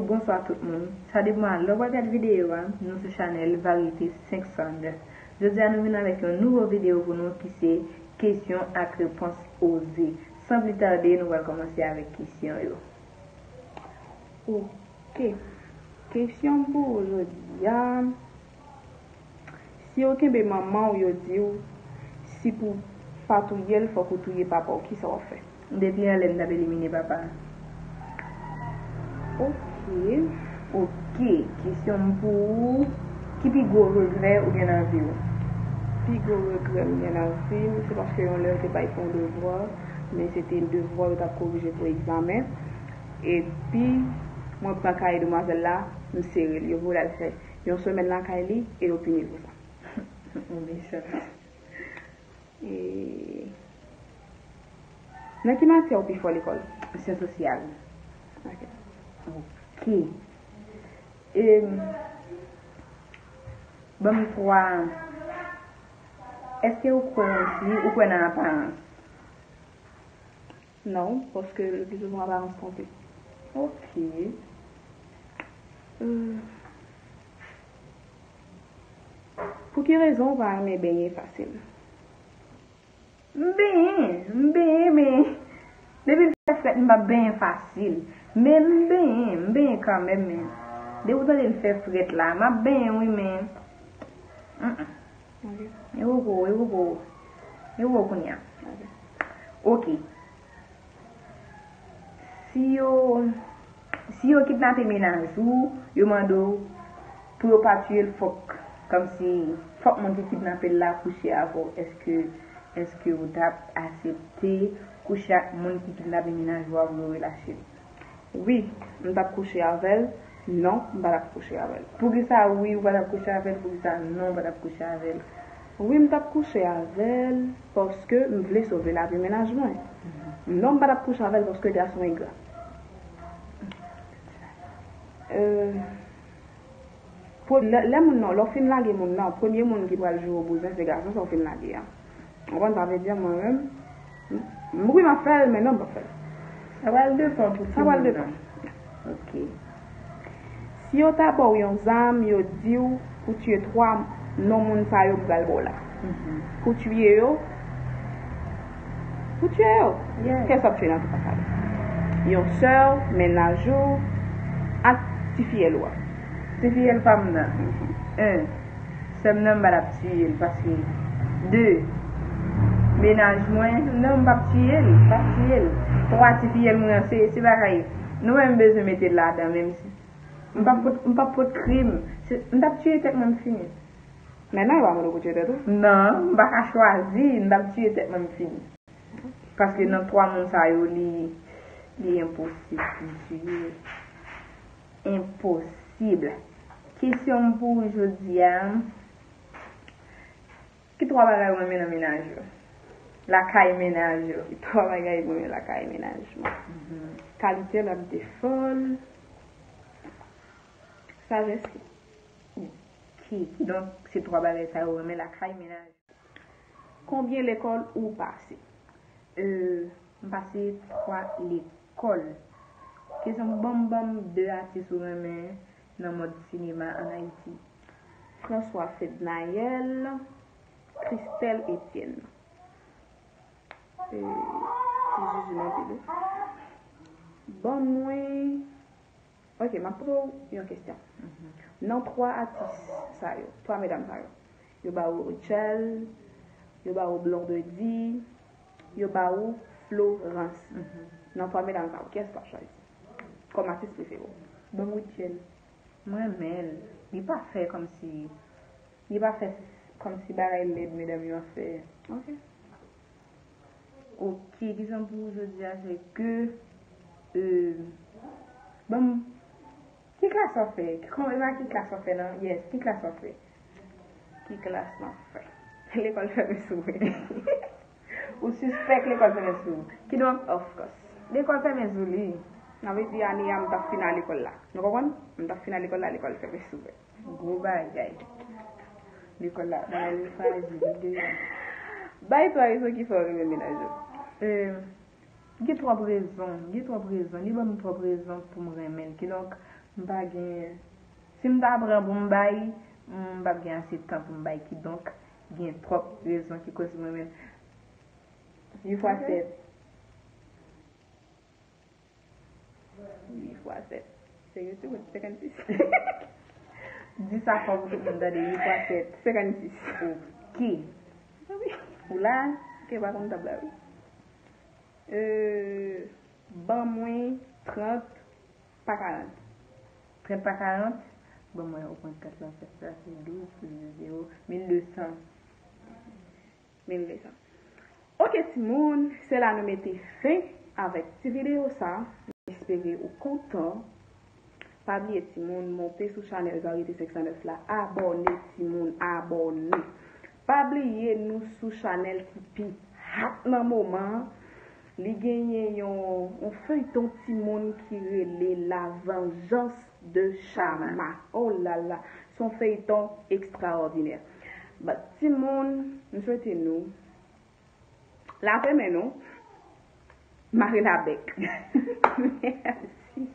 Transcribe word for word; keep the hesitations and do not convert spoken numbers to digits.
Bonswa tout moun. Sa depann lè w ap gad videyo a, nou sou chanèl Varite senk san nèf. Jodi a nou vin avèk yon nouvo videyo pou nou ki se kesyon ak repons oze. San pli tade, nou pral kòmanse avèk kesyon yo. Ok. Kesyon m pou ou jodi a. Si yo kenbe manman w, yo di w, si pou w pa touye l, fòk ou touye papa w, kisa w ap fè? Depi anlè m t ap elimine papa a. Ok. Ok, kesyon m pou ou, ki pi gwo regrè ou gen nan vi w? Pi gwo regrè m gen nan vi m, se paske yon lè yo te bay pou yon devwa, men se te devwa yo t ap korije pou egzamen. Epi, mwen pran kaye demwazèl la, m sere l. Yo voye l al fè yon semèn lakay li e yo pini l pou sa. Ou mechan. E, nan ki matyè ou pi fò lekòl? Syans sosyal. Ok. Ok. E, ban m twa. Èske ou kwè nan si, ou kwè nan aparans? Non, paske le pli souvan aparans twonpe. Ok. Euh, pou ki rezon ou pa renmen benyen fasil? M benyen, m benyen, men depi l fè frèt, m p ap benyen fasil. Men m benyen, m benyen kanmenm, men depi w tande l fè frèt la, m ap benyen wi, men, mm, mm. Ok. E poko, e poko, e poko kounye a. Ok. Ok. Si yo, si yo kidnape mennaj ou, yo mande w pou yo pa tiye l, fòk, kòmsi, fòk moun ki kidnape l la kouche avè w. Èske, èske ou t ap aksepte kouche ak moun ki kidnape mennaj ou a pou yo relache l? Wi, m t ap kouche avè l. Non, m pa t ap kouche avè l. Poukisa wi, ou pa t ap kouche avè l? Poukisa non, ou pa t ap kouche avè l? Wi, m t ap kouche avè l paske m vle sove lavi mennaj mwen. Non, m pa t ap kouche avè l paske gason engra. Euh, pre-, lè, lè moun nan, lè w fin lage moun nan, premye moun ki pral joure w bouzen se gason sa w fin lage a. Ou konprann sa vle di a, mwen menm, m, m, wi, m ap fè l, men non, m p ap fè l. Sa pral depann pou ki moun nan. Sa pral depann. Ok. Si yo ta ba w yon zam, yo di w pou tiye twa non moun sa yo m pral ba w la. Mhm. Pou tiye yo, pou tiye yo. Yes. Kiyès w ap tiye nan twa sa yo? Yon sè w, mennaj ou, ak ti fiyèl ou a. Ti fiyèl pa m nan. Mhm. En. Sè m nan, m pa t ap tiye l, paske de, mennaj mwen, non, m p ap tiye l, m p ap tiye l. Twa ti fiyèl mwen an, se, se bagay, nou menm bezwen mete l ladan, menm si m p ap pot, m p ap pot krim, se, m t ap tiye tèt mwen, m fini. Men non, yo pa mande w pou tiye tèt ou? Non, m pa ka chwazi, m t ap tiye tèt mwen, m fini. Paske nan twa moun sa yo, li, li enposib pou m tiye. Enposib. Kesyon m pou ou jodi a, ki twa bagay ou renmen nan mennaj ou? Lakay mennaj ou. Ki twa bagay ou renmen lakay mennaj ou? Mhm. Kalite l ap defo l. Sajès li. Ok. Kidonk, se twa bagay sa yo ou renmen lakay mennaj ou. Konbyen lekòl ou pase? Euh, m pase twa lekòl. Kesyon, ban m, ban m de atis ou renmen nan mond sinema ann Ayiti. François Fednaelle, Christelle Etienne. Euh, ti Juju nan pil wi. Ban mwen Ok, m ap poze w yon kesyon. Mhm. Nan twa atis sa yo, twa medam sa yo, yo ba ou Rutshelle, yo ba ou Blondedy, yo ba ou Florence. Mhm. Nan twa medam sa yo, kiyès w t ap chwazi kòm atis prefere w? Ban m Rutshelle. M renmen l. Li pa fè kòmsi Li pa fè kòmsi bagay lèd medam yo ap fè. Ok. Ok, kesyon pou ou jodi a, se ke, euh, ban m, ki klas w ap fè? Ki, kòman, e pa ki klas w ap fè, non? Yes, ki klas w ap fè? Ki klas m ap fè? Lekòl fèmen sou mwen. Ou sispèk lekòl fèmen sou ou. Kidonk, of course. Lekòl fèmen sou li. Sa vle di ane a, m t ap fin al lekòl la. Nou konprann? M t ap fin al lekòl la, lekòl fèmen sou mwen. Gwo bagay. Lekòl la, bagay yo frajil, li deyò. Bay twa rezon ki fè w renmen mennaj ou. Euh, gen twòp rezon, gen twòp rezon. Li ban m twòp rezon pou m renmen l. Kidonk, M pa gen. Si m ta pran pou m bay, m p ap gen ase tan pou m bay, kidonk, gen twòp rezon ki koz mwen menm. Uit fwa sèt. Uit fwa sèt. Serye, se kòb senkannsis. Di sa fò pou tout moun tande, uit fwa sèt. Senkannsis. Ok. Ou la, ke pa konn tab la, wi. Euh, ban mwen trant pa karant. Trant pa karant? Ban mwen, ou pran kat la, fè sa, se douz plis de zewo, mil de san. Mil de san. Ok, timoun, se la nou mete fen avèk ti videyo sa. M espere ou kontan. Pa bliye, timoun, monte sou chanèl Variété senk san nèf la. Abòne, timoun, abòne. Pa bliye, nou sou chanèl ki pi hot nan moman an. Li genyen yon, yon feyton timoun ki rele La Vengeance de Chama. Oh la la, se yon feyton ekstraòdinè. But, timoun, m swete nou lapè men nou, mare l a bèk. Mèsi.